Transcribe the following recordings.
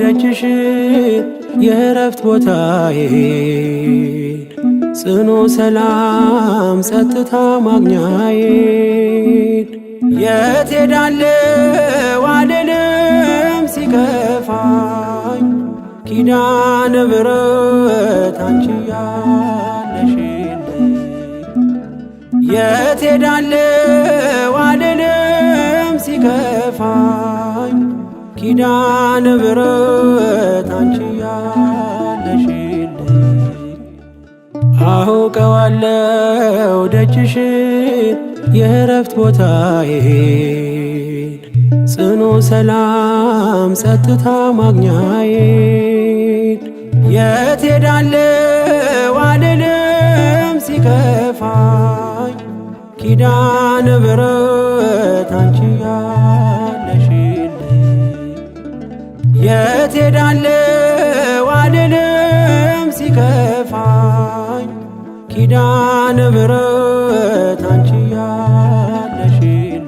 ደጅሽን የእረፍት ቦታዬን ጽኑ ሰላም ጸጥታ ማግኛዬን። የት ሄዳለሁ አልልም ሲከፋኝ፣ ኪዳነ ምሕረት አንቺ ያለሽልኝ። የት ሄዳለሁ አልልም ሲከፋኝ፣ ኪዳነ ምሕረት አንቺ ያለሽልኝ። አውቀዋለሁ ደጅሽን የእረፍት ቦታዬን ጽኑ ሰላም ጸጥታ ማግኛዬን። የት ሄዳለሁ አልልም ሲከፋኝ፣ ኪዳነ ምሕረት አንቺ ያለሽልኝ። የት ሄዳለሁ አልልም ሲከፋኝ፣ ኪዳነ ምሕረት አንቺ ያለሽልኝ።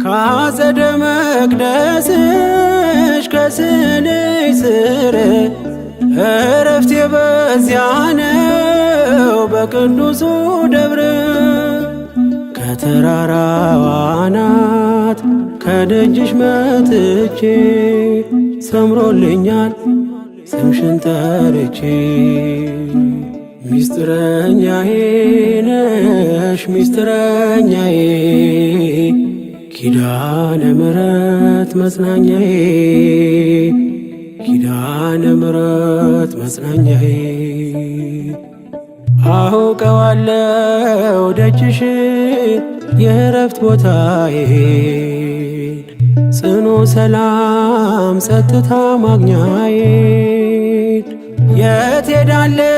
ካጸደ መቅደስሽ ከስንሽ ስር እረፍቴ በዚያ ነው በቅዱሱ ደብር። ከተራራዋ አናት ከደጅሽ መጥቼ ሰምሮልኛል ስምሽን ጠርቼ። ሚስጥረኛዬ ነሽ ሚስጥረኛዬ፣ ኪዳነ ምሕረት መጽናኛዬ፣ ኪዳነ ምሕረት መጽናኛዬ። አውቀዋለሁ ደጅሽን የእረፍት ቦታዬን ጽኑ ሰላም ጸጥታ ማግኛዬን። የት ሄዳለሁ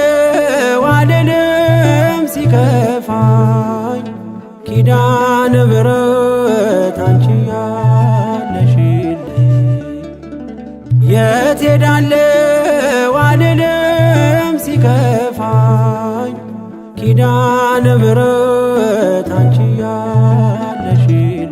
አልልም ሲከፋኝ፣ ኪዳነ ምሕረት አንቺ ያለሽልኝ። የት ሄዳለሁ አልልም ሲከፋኝ፣ ኪዳነ ምሕረት አንቺ ያለሽልኝ።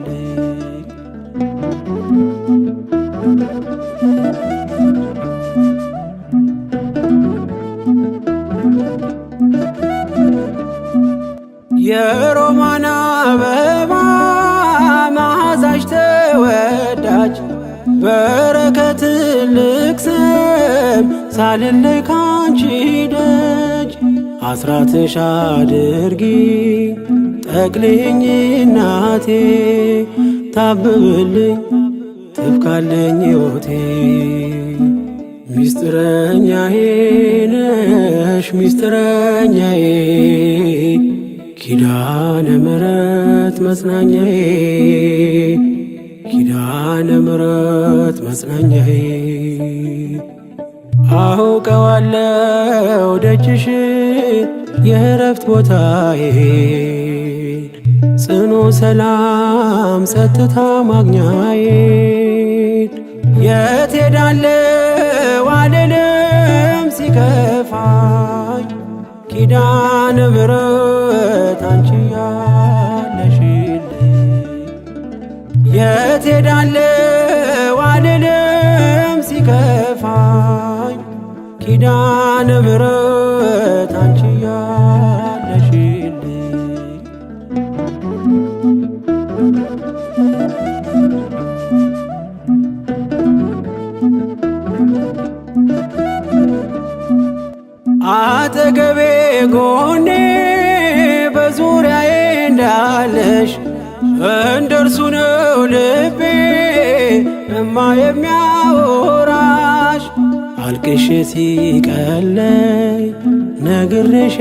የሮማን አበባ መዓዛሽ ተወዳጅ፣ በረከት ልቅስም ሳልለይ ካንቺ ደጅ። አስራትሽ አድርጊ ጠቅልኝ እናቴ፣ ታብብልኝ ትብካለኝ ሕይወቴ። ሚስጥረኛዬ ነሽ ሚስጥረኛዬ፣ ኪዳነ ምሕረት መጽናኛዬ፣ ኪዳነ ምሕረት መጽናኛዬ። አውቀዋለሁ ደጅሽን የእረፍት ቦታዬን ጽኑ ሰላም ጸጥታ ማግኛዬን። የት ሄዳለሁ አልልም ሲከፋኝ፣ ኪዳነ ምሕረት አንቺ ያለሽልኝ። የት ሄዳለሁ አልልም ሲከፋኝ፣ ኪዳነ ምሕረት አንቺ ያለሽልኝ። አጠገቤ ጎኔ በዙሪያዬ እንዳለሽ እንደርሱ ነው ልቤ እማ የሚያወራሽ። አልቅሼ ሲቀለኝ ነግሬሽ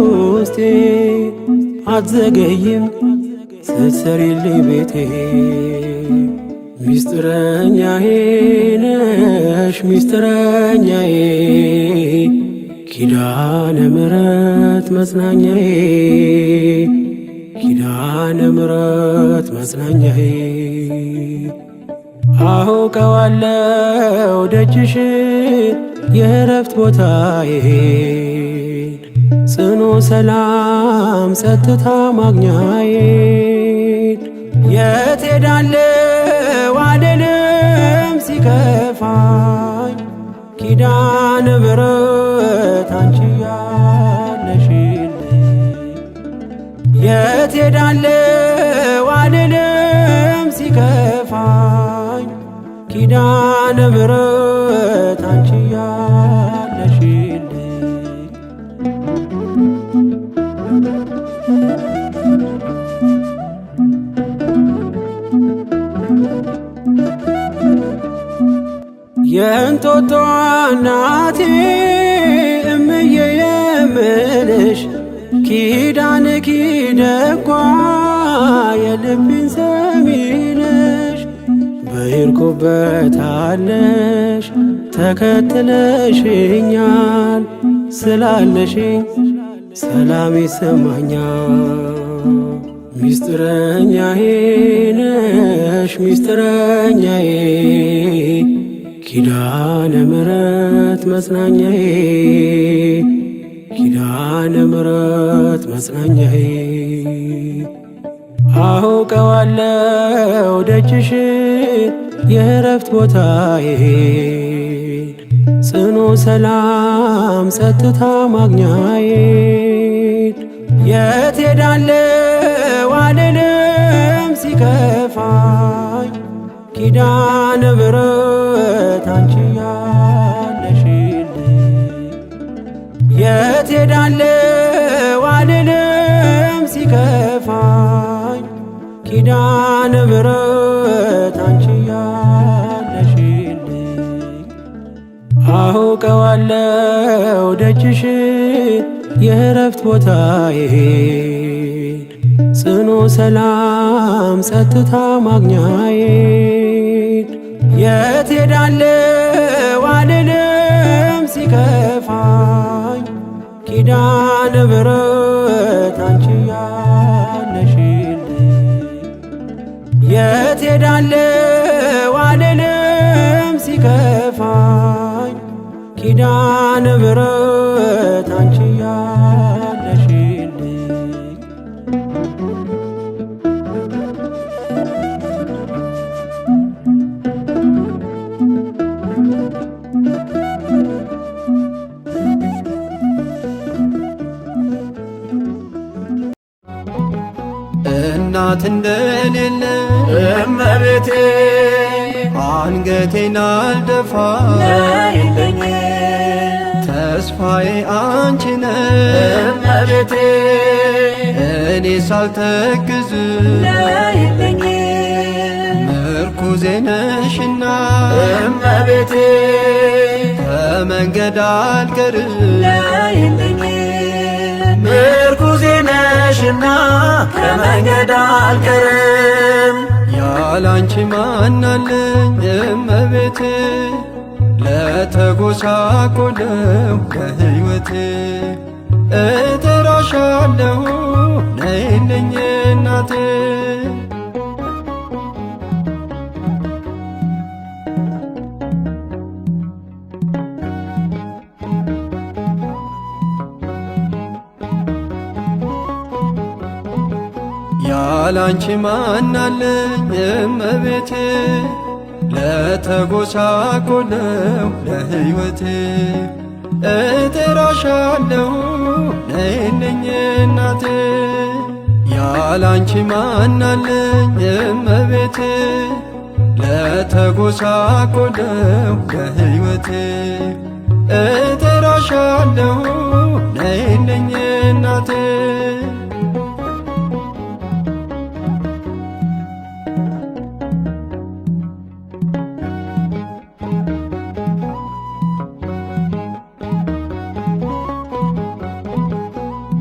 ውስጤ አትዘገይም ስትሰሪልኝ ቤቴ። ሚስጥረኛዬ ነሽ ሚስጥረኛዬ፣ ኪዳነ ምሕረት መጽናኛዬ፣ ኪዳነ ምሕረት መጽናኛዬ። አውቀዋለሁ ደጅሽን የእረፍት ቦታዬን ሰላም ጸጥታ ማግኛዬን የት ሄዳለሁ አልልም ሲከፋኝ ኪዳነ ምሕረት አንቺ ያለሽልኝ የት ሄዳለሁ አልልም ሲከፋኝ ኪዳነ ምሕረት አንቺ ያለሽልኝ። የእንጦጦ እናቴ እምዬ የምልሽ ኪዳን ኪደጓ የልቤን ሰሚነሽ በሄድኩበታለሽ ተከትለሽኛል ስላለሽኝ ሰላም ይሰማኛል። ሚስጥረኛዬ ነሽ ሚስጥረኛዬ ኪዳነ ምሕረት መጽናኛዬ ኪዳነ ምሕረት መጽናኛዬ አውቀዋለሁ ደጅሽን የእረፍት ቦታዬን ጽኑ ሰላም ጸጥታ ማግኛዬን የት ሄዳለሁ አልልም ሲከፋኝ ኪዳነ ምሕረት አንቺ ያለሽልኝ የት ሄዳለሁ አልልም ሲከፋኝ ኪዳነ ምሕረት አንቺ ያለሽልኝ አውቀዋለሁ ደጅሽን የእረፍት ቦታዬን ጽኑ ሰላም ጸጥታ ማግኛዬን የት ሄዳለሁ አልልም ሲከፋኝ ኪዳነ ምሕረት አንቺ ያለሽልኝ የት ሄዳለሁ አልልም ሲከፋኝ ኪዳነ ምሕረት አንቺ ያለሽልኝ። እናት እንደሌለ እመቤቴ አንገቴን አልደፋ ነይልኝ ተስፋዬ አንቺ ነሽ እመቤቴ እኔ ሳልተክዝ ነይልኝ ምርኩዜ ነሽና እመቤቴ ከመንገድ አልቀርም ነይልኝ ምርኩዜ ነሽና ከመንገድ አልቀርም ያላንቺ ማናለኝ እመቤቴ ለተጎሳቆለው ለሕይወቴ እጠራሻለሁ ነይልኝ እናቴ። ያላንቺ ማናለኝ እመቤቴ ለተጎሳቆለው ለሕይወቴ እጠራሻለሁ ነይልኝ እናቴ። ያላንቺ ማናለኝ እመቤቴ ለተጎሳቆለው ለሕይወቴ እጠራሻለሁ ነይልኝ እናቴ።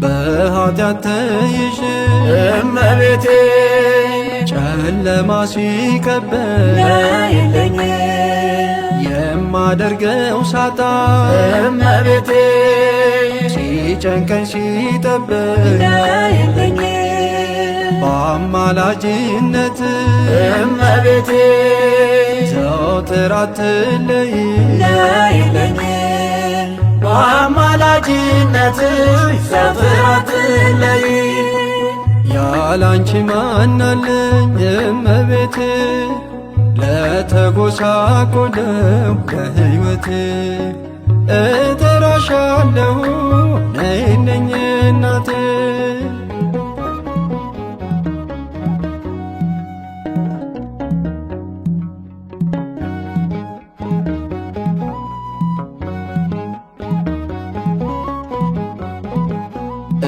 በኃጢአት ተይዤ እመቤቴ ጨለማ ሲከበኝ ነይልኝ የማደርገው ሳጣ እመቤቴ ሲጨንቀኝ ሲጠበኝ ነይልኝ በአማላጅነት እመቤቴ ዘወትር አትለይ ነይልኝ በአማላጅነትሽ ዘወትር አትለይ። ያላንቺ ማናለኝ እመቤቴ ለተጎሳቆለው ለሕይወቴ እጠራሻለሁ ነይልኝ እናቴ።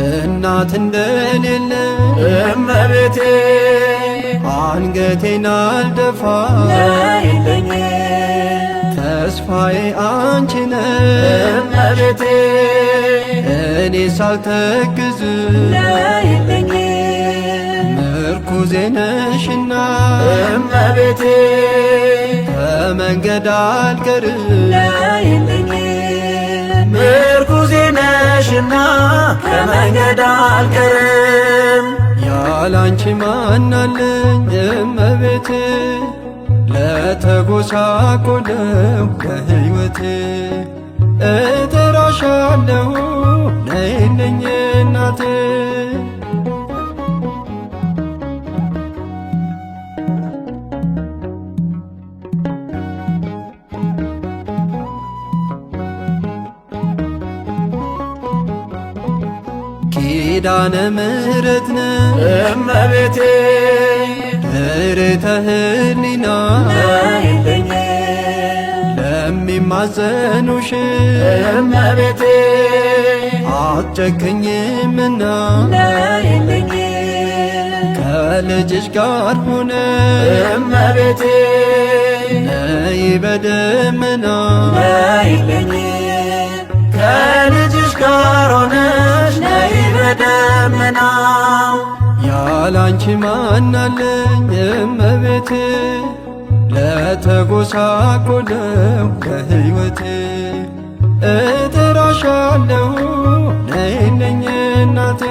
እናት እንደሌለ እመቤቴ አንገቴን አልደፋ ነይልኝ ተስፋዬ አንቺ ነሽ እመቤቴ እኔ ሳልተክዝ ነይልኝ ምርኩዜ ነሽና እመቤቴ ከመንገድ አልቀርም ነይልኝ ምርኩዜ ነሽና ከመንገድ አልቀርም። ያላንቺ ማናለኝ እመቤቴ ለተጎሳቆለው ለሕይወቴ እጠራሻለሁ ነይልኝ እናቴ። ኪዳነ ምሕረት ነሽ እመቤቴ ርኅተ ሕሊና ነይልኝ ለሚማጸኑሽ እመቤቴ አትጨክኝምና ነይልኝ ከልጅሽ ጋር ሆነ እመቤቴ ነይ በደመና ነይልኝ ከልጅሽ ጋር ሆነሽ ነይ በደመና። ያላንቺ ማናለኝ እመቤቴ ለተጎሳቆለው ለሕይወቴ እጠራሻለሁ ነይልኝ እናቴ።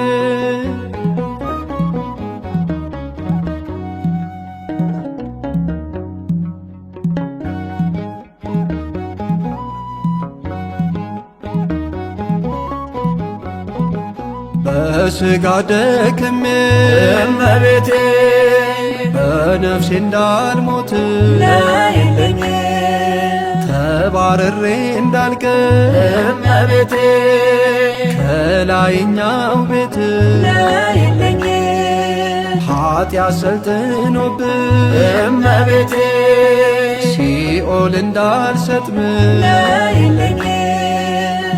በስጋ ደክሜ እመቤቴ በነፍሴ እንዳልሞት ነይልኝ ተባርሬ እንዳልቀር እመቤቴ ከላይኛው ቤት ነይልኝ ኃጢአት ሰልጥኖብን እመቤቴ ሲኦል እንዳልሰጥም ነይልኝ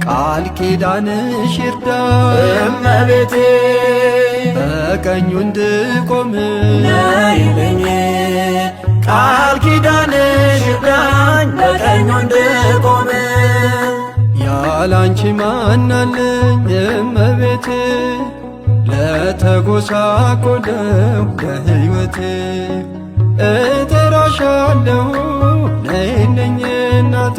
ቃል ኪዳንሽ ይርዳ እመቤቴ በቀኙ እንድቆም ነይልኝ ቃል ኪዳንሽ ይርዳኝ በቀኙ እንድቆም። ያላንቺ ማናለኝ እመቤቴ ለተጎሳቆለው ለሕይወቴ እጠራሻለሁ ነይልኝ እናቴ።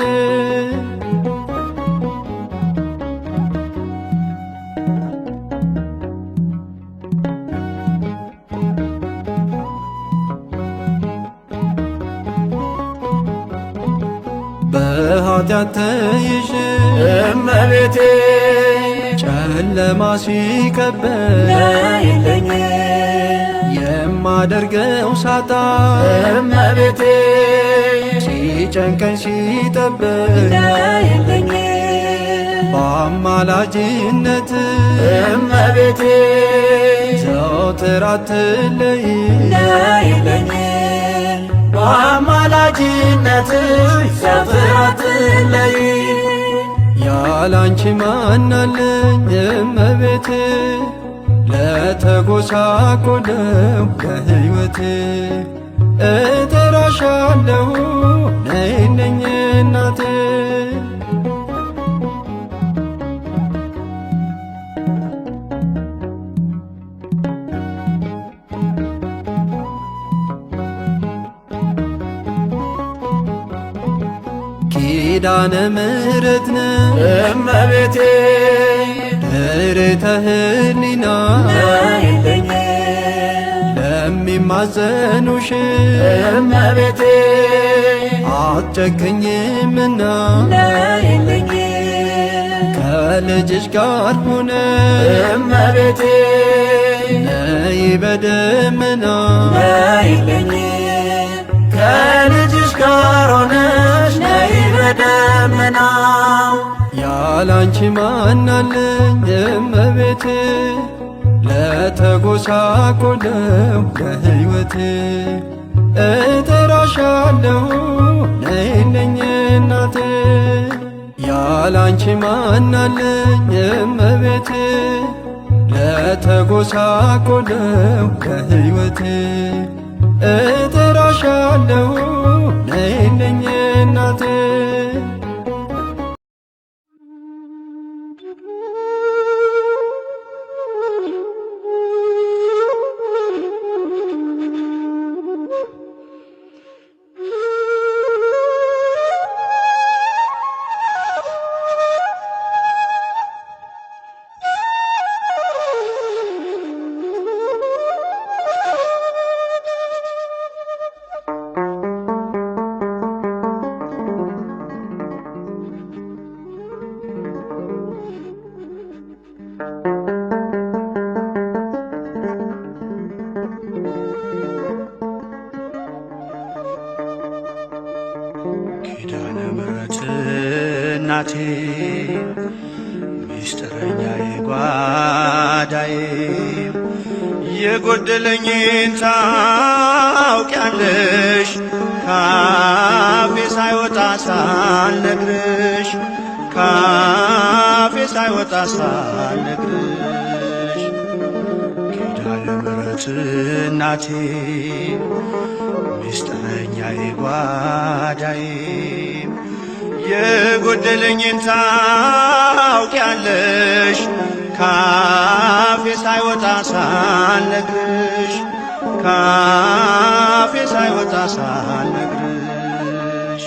በኃጢአት ተይዤ እመቤቴ ጨለማ ሲከበኝ ነይልኝ የማደርገው ሳጣ እመቤቴ ሲጨንቀኝ ሲጠበኝ ነይልኝ በአማላጅነት እመቤቴ ዘወትር አትለይ ነይልኝ በአማላጅነትሽ ዘወትር አትለይ። ያላንቺ ማናለኝ እመቤቴ ለተጎሳቆለው ለሕይወቴ እጠራሻለሁ ነይልኝ እናቴ። ኪዳነ ምሕረት ነሽ እመቤቴ ርኅተ ሕሊና ነይልኝ ለሚማጸኑሽ እመቤቴ አትጨክኝምና ነይልኝ ከልጅሽ ጋር ሆነ እመቤቴ እመቤቴ ነይ በደመና ነይልኝ ከልጅሽ ጋር ሆነሽ ነይ በደመና ያላንቺ ማናለኝ እመቤቴ ለተጎሳቆለው ለሕይወቴ እጠራሻለሁ ነይልኝ እናቴ ያላንቺ ማናለኝ እመቤቴ ለተጎሳቆለው ለሕይወቴ እጠራሻለሁ ነይልኝ እናቴ። ኪዳነ ምሕረት እናቴ ምስጢረኛዬ ጓዳዬ የጎደለኝን ታውቂያለሽ ካፌ ሳይወጣ ሳልነግርሽ ካፌ ሳይወጣ ሳልነግርሽ ኪዳነ ምሕረት እናቴ ምስጢረኛዬ ጓዳዬ የጎደለኝን ታውቂያለሽ ካፌ ሳይወጣ ሳልነግርሽ ካፌ ሳይወጣ ሳልነግርሽ።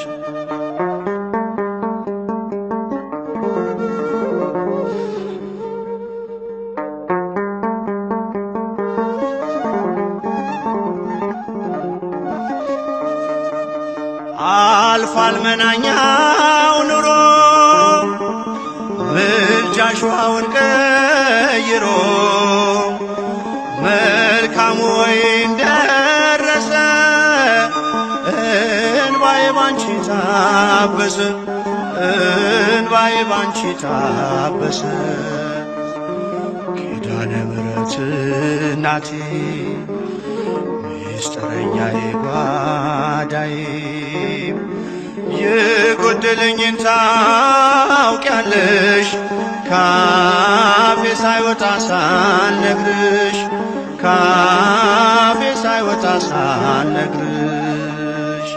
አልፏል መናኛው ኑሮ ምልጃሽ ውሃውን ቀይሮ መልካሙ ወይን ደረሰ እንባዬ ባንቺ ታበሰ እንባዬ ባንቺ ታበሰ። ኪዳነ ምሕረት እናቴ ምስጢረኛዬ ጓዳዬ የጎደለኝን ታውቂያለሽ ካፌ ሳይወጣ ሳልነግርሽ ካፌ ሳይወጣ ሳልነግርሽ።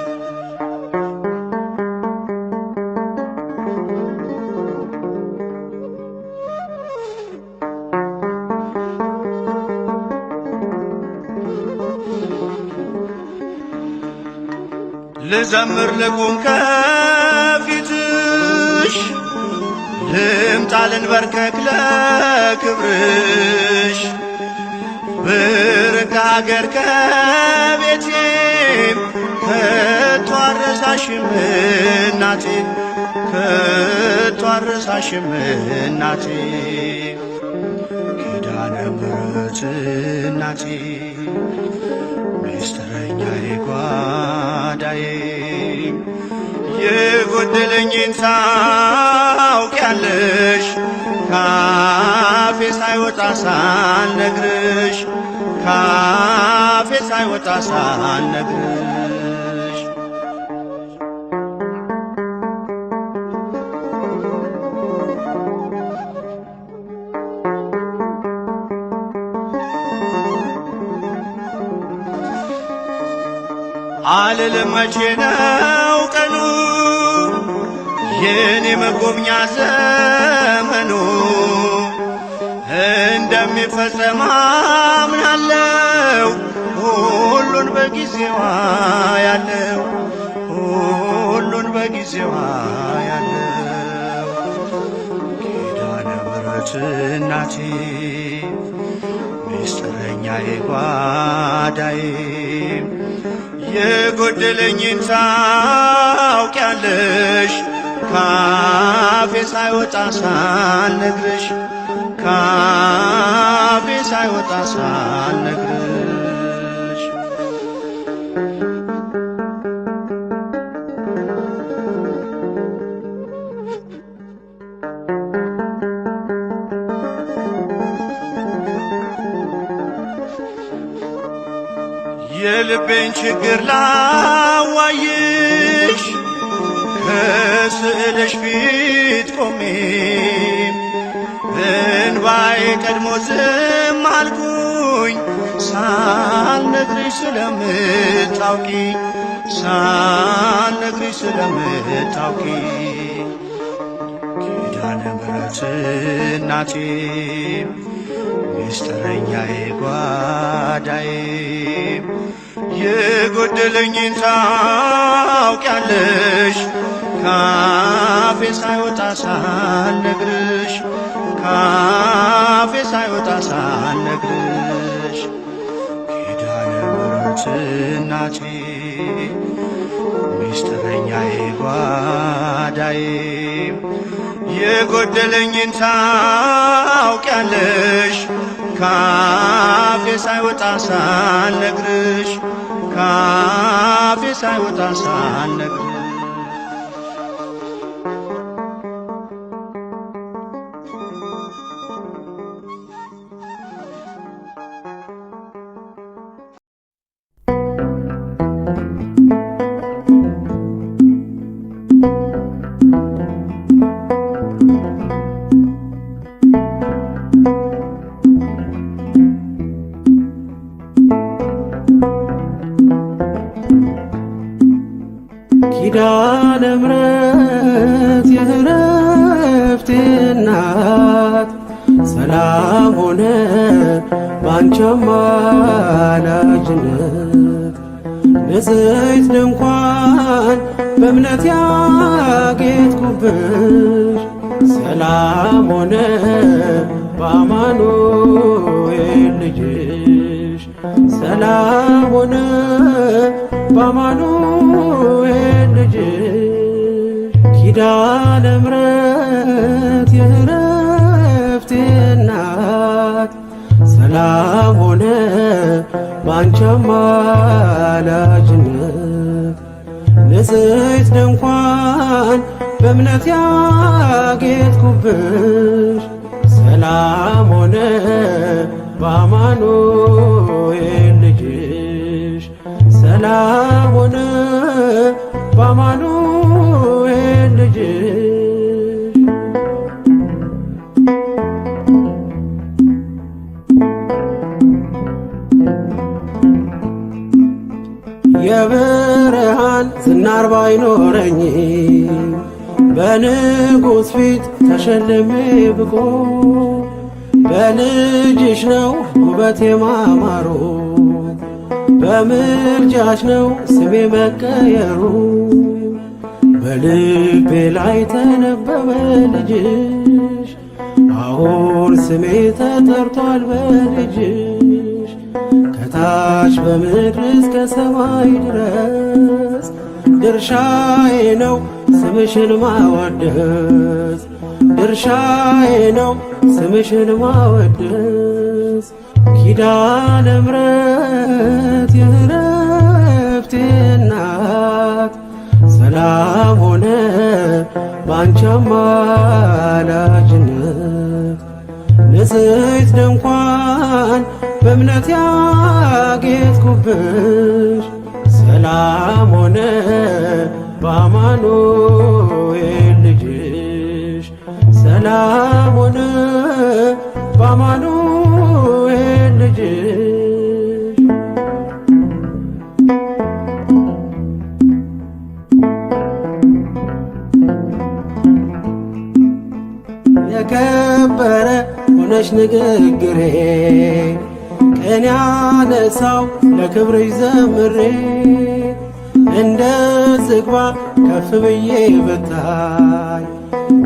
ልዘምር ልቁም ከፊትሽ ልምጣ ልንበርከክ ለክብርሽ ብርቅ አገር ከቤቴም ከቶ አረሳሽም እናቴ ከቶ አረሳሽም እናቴ። ኪዳነ ምሕረት እናቴ ምስጢረኛዬ ጓዳዬ የጎደለኝን ታውቂያለሽ ካፌ ሳይወጣ ሳልነግርሽ ካፌ ሳይወጣ ሳልነግርሽ። አልልም መቼ ነው ቀኑ የኔ መጎብኛ ዘመኑ እንደሚፈጸም አምናለው ሁሉን በጊዜዋ ያለው ሁሉን በጊዜዋ ያለው። ኪዳነ ምሕረት እናቴ ምስጢረኛዬ ጓዳዬ የጎደለኝን ታውቂያለሽ ካፌ ሳይወጣ ሳልነግርሽ ካፌ ሳይወጣ ሳልነግርሽ። የልቤን ችግር ላዋይሽ ከስዕልሽ ፊት ቆሜ፣ እንባዬ ቀድሞ ዝም አልኩኝ ሳልነግርሽ ስለምታውቂ፣ ሳልነግርሽ ስለምታውቂ። ኪዳነ ምሕረት እናቴ፣ ምስጢረኛዬ ጓዳዬ፣ የጎደለኝን ታውቂያለሽ ካፌ ሳይወጣ ሳልነግርሽ፣ ካፌ ሳይወጣ ሳልነግርሽ። ኪዳነ ምሕረት እናቴ፣ ምስጢረኛዬ ጓዳዬ፣ የጎደለኝን ታውቂያለሽ ካፌ ሳይወጣ ሳልነግርሽ፣ ካፌ ሳይወጣ ሳልነግርሽ። ኪዳነ ምሕረት የእረፍቴ እናት፣ ሰላም ሆነ ባንቺ አማላጅነት። ንጽሕት ድንኳን በእምነት ያጌጥኩብሽ፣ ሰላም ሆነ በአማኑኤል ልጅሽ፣ ሰላም ሆነ በአማኑኤል ልጅሽ። ኪዳነ ምሕረት የእረፍቴ እናት፣ ሰላም ሆነ ባንቺ አማላጅነት። ንጽሕት ድንኳን በእምነት ያጌጥኩብሽ፣ ሰላም ሆነ በአማኑኤል ልጅሽ፣ ሰላም ሆነ በአማኑኤል ልጅሽ። የብርሃን ዝናር ባይኖረኝ፣ በንጉሥ ፊት ተሸልሜ ብቆ፣ በልጅሽ ነው ውበቴ ማማሩ፣ በምልጃሽ ነው ስሜ መቀየሩ። በልቤ ላይ ተነበበ ልጅሽ፣ አሁን ስሜ ተጠርቷል በልጅሽ። ከታች በምድር እስከ ሰማይ ድረስ ድርሻዬ ነው ስምሽን ማወደስ፣ ድርሻዬ ነው ስምሽን ማወደስ። ኪዳነ ምሕረት የእረፍቴ እናት፣ ሰላም ሆነ ባንቺ አማላጅነት። ንጽሕት ድንኳን በእምነት ያጌጥኩብሽ፣ ሰላም ሆነ በአማኑኤል ልጅሽ፣ ሰላም ሆነ በአማኑኤል ልጅሽ። የከበረ ሆነሽ ንግግሬ፣ ቅኔ ያነሳው ለክብርሽ ዘምሬ፣ እንደ ዝግባ ከፍ ብዬ ብታይ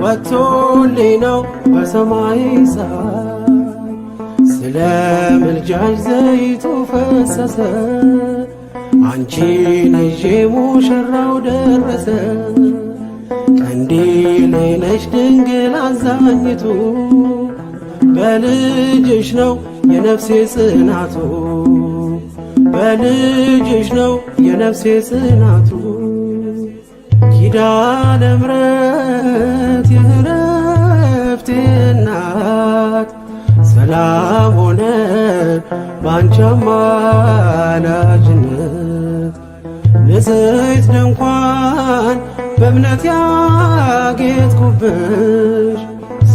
ወጥቶልኝ ነው በሰማይ ፀሐይ። ስለ ምልጃሽ ዘይቱ ፈሰሰ፣ አንቺን ይዤ ሙሽራው ደረሰ። ቀንዲሌ ነሽ ድንግል አዛኝቱ፣ በልጅሽ ነው የነፍሴ ጽናቱ፣ በልጅሽ ነው የነፍሴ ጽናቱ። ኪዳነ ምሕረት የእረፍቴ እናት፣ ሰላም ሆነ ባንቺ አማላጅነት። ንጽሕት ድንኳን በእምነት ያጌጥኩብሽ፣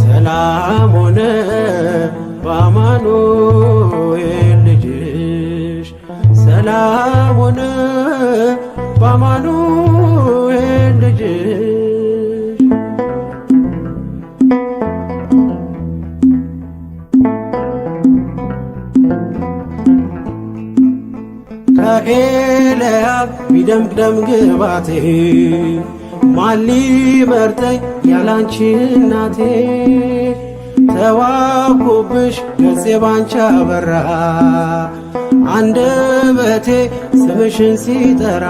ሰላም ሆነ በአማኑኤል ልጅሽ፣ ሰላም ሆነ በአማኑኤል ልጅሽ። ከኤልያብ ቢደምቅ ደም ግባቴ፣ ማን ሊመርጠኝ ያላንቺ እናቴ? ተዋብኩብሽ፣ ገጼ ባንቺ አበራ፣ አንደበቴ ስምሽን ሲጠራ።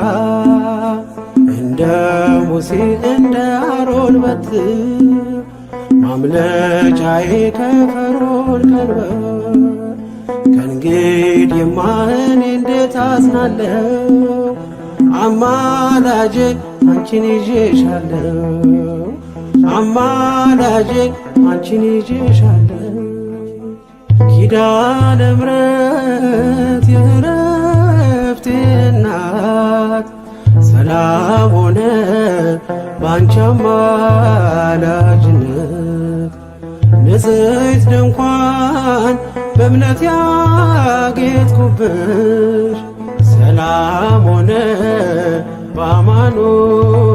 እንደ ሙሴ እንደ አሮን በትር፣ ማምለጫዬ ከፈርዖን ቀንበር። ከእንግዲህማ እኔ እንዴት አዝናለሁ? አማላጄ አንቺን ይዤሻለሁ፣ አማላጄ አንቺን ይዤሻለሁ። ኪዳነ ምሕረት የእረፍቴ እናት፣ ሰላም ሆነ ባንቺ አማላጅነት። ንጽሕት ድንኳን በእምነት ያጌጥኩብሽ፣ ሰላም ሆነ በአማኑኤል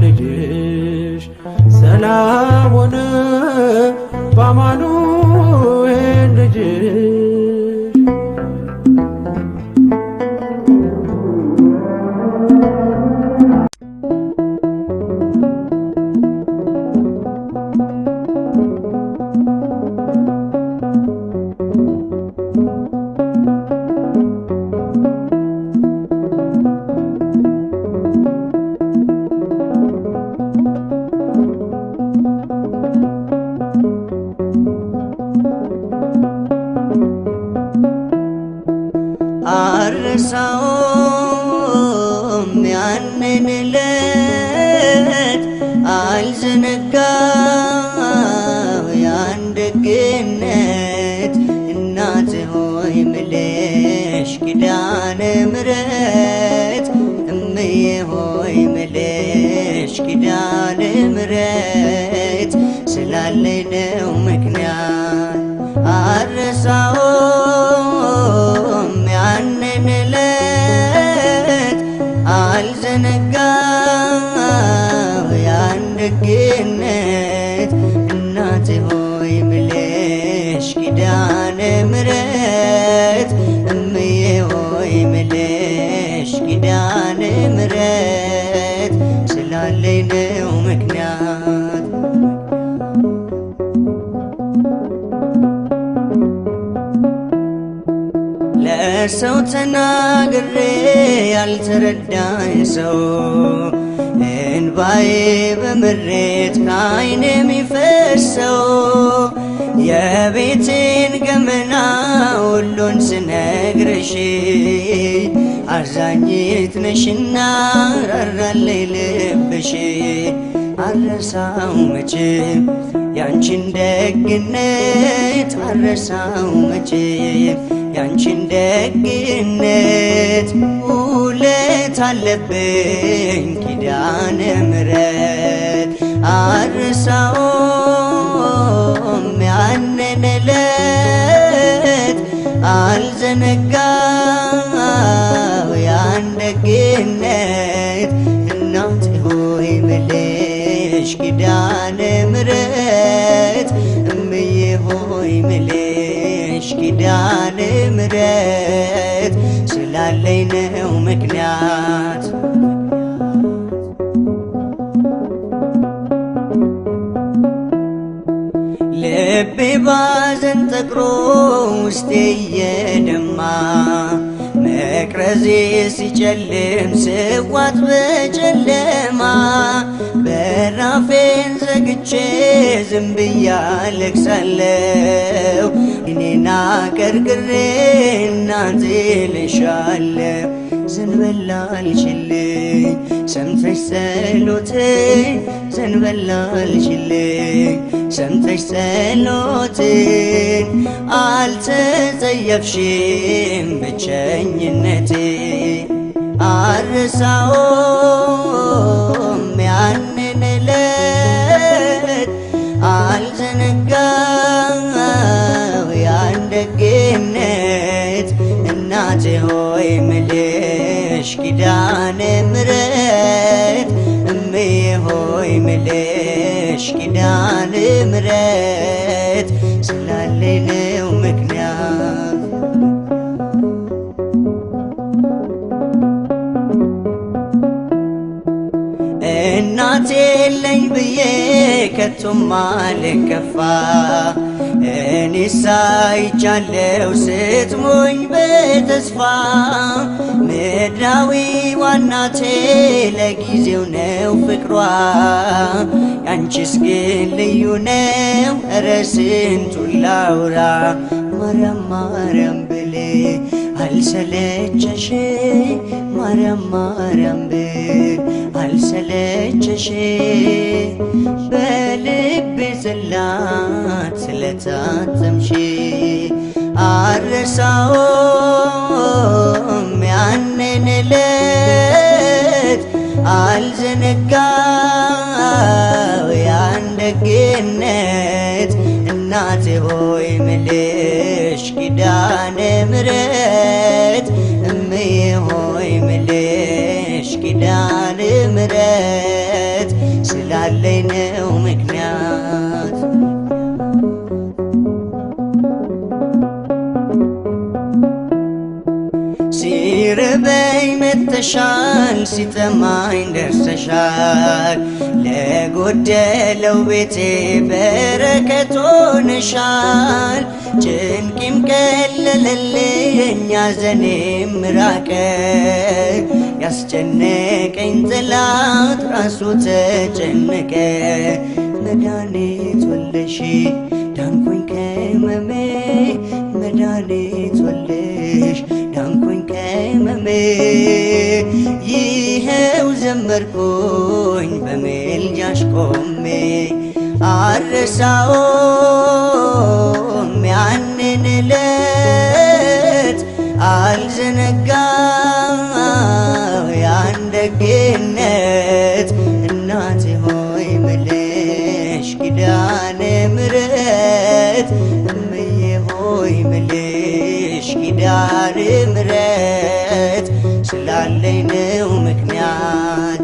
ልጅሽ፣ ሰላም ሆነ በአማኑኤል ልጅሽ። አልረሳውም ያንን ዕለት፣ አልዘነጋው ያን ደግነት። እናት ሆይ ምልሽ ኪዳነ ምሕረት፣ እምዬ ሆይ ምልሽ ኪዳነ ምሕረት፣ ስላለኝ ነው ምክንያት። አልረሳውም ያንን ዕለት፣ አልዘነጋው ያን ደግነት። እናቴ ሆይ ምልሽ ኪዳነ ምሕረት፣ እምዬ ሆይ ምልሽ ኪዳነ ምሕረት፣ ስላለኝ ነው ምክንያት። ለሰው ተናግሬ ያልተረዳኝ ሰው፣ እንባዬ በምሬት ከዓይኔ የሚፈሰው፣ የቤቴን ገመና ሁሉን ስነግርሽ፣ አዛኝት ነሽና ራራለይ ልብሽ። አረሳው መቼም ያንቺን ደግነት፣ አረሳው መቼም ያንቺን ደግነት። ውለት አለብኝ ኪዳነ ምሕረት። አረሳውም ያንን ዕለት፣ አልዘነጋው ያን ደግነት። እናቴ ሆይ ምልሽ ኪዳነ ምሕረት፣ እምዬ ሆይ ምልሽ ኪዳነ ምሕረት፣ ስላለኝ ነው ምክንያት። ልቤ ባዘን ጠቅሮ ውስጤ እየደማ፣ መቅረዜ ሲጨልም ስዋጥ በጨለማ በራፌን ዘግቼ ዝም ብዬ አለቅሳለሁ። እኔና ቀርቅሬ እናቴ ልሻለሁ። ዘንበል አልሽልኝ ሰምተሽ ጸሎቴን፣ ዘንበል አልሽልኝ ሰምተሽ ጸሎቴን፣ አልተጸየፍሽም ብቸኝነቴ። አልረሳውም ያንን ዕለት፣ አልዘነጋው ያን ደግነት። እናቴ ሆይ ምልሽ ኪዳነ ምሕረት፣ እምዬ ሆይ ምልሽ ኪዳነ ምሕረት፣ ስላለኝ ነው ምክንያት። እናቴ የለኝ ብዬ ከቶም አልከፋ፣ እኔስ አይቻለው ስትሞኝ በተስፋ። ምድራዊ ዋናቴ ለጊዜው ነው ፍቅሯ፣ ያንቺስ ግን ልዩ ነው እረ ስንቱን ላውራ። ማርያም ማርያም ብል አልሰለቸሽ፣ ማርያም ማርያም ብል አልሰለቸሽ፣ በልቤ ጽላት ስለታተምሽ። አልረሳውም ያንን ዕለት፣ አልዘነጋው ያን ደግነት። እናቴ ሆይ ምልሽ ኪዳነ ምሕረት፣ እምዬ ሆይ ምልሽ ኪዳነ ምሕረት፣ ስላለኝ ነው ምክንያት። ሲርበኝ መተሻል፣ ሲጠማኝ ደርሰሻል፣ ለጎደለው ቤቴ በረከት ሆነሻል። ጭንቂም ቀለለልኝ ሐዘኔም ራቀ፣ ያስጨነቀኝ ጠላት ራሱ ተጨነቀ። መድኃኒት ወለሽ ዳንኩኝ ከሕመሜ፣ መድኃኒት ወለሽ ዳንኩኝ ከሕመሜ። ይኸው ዘመርኩኝ በምልጃሽ ቆሜ። አልረሳውም ያንን ዕለት፣ አልዘነጋው ያን ደግነት። እናቴ ሆይ ምልሽ ኪዳነ ምሕረት፣ እምዬ ሆይ ምልሽ ኪዳነ ምሕረት፣ ስላለኝ ነው ምክንያት።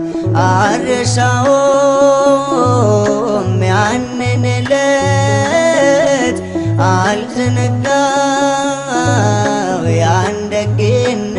አልረሳውም ያንን ዕለት፣ አልዘነጋው ያን ደግነት።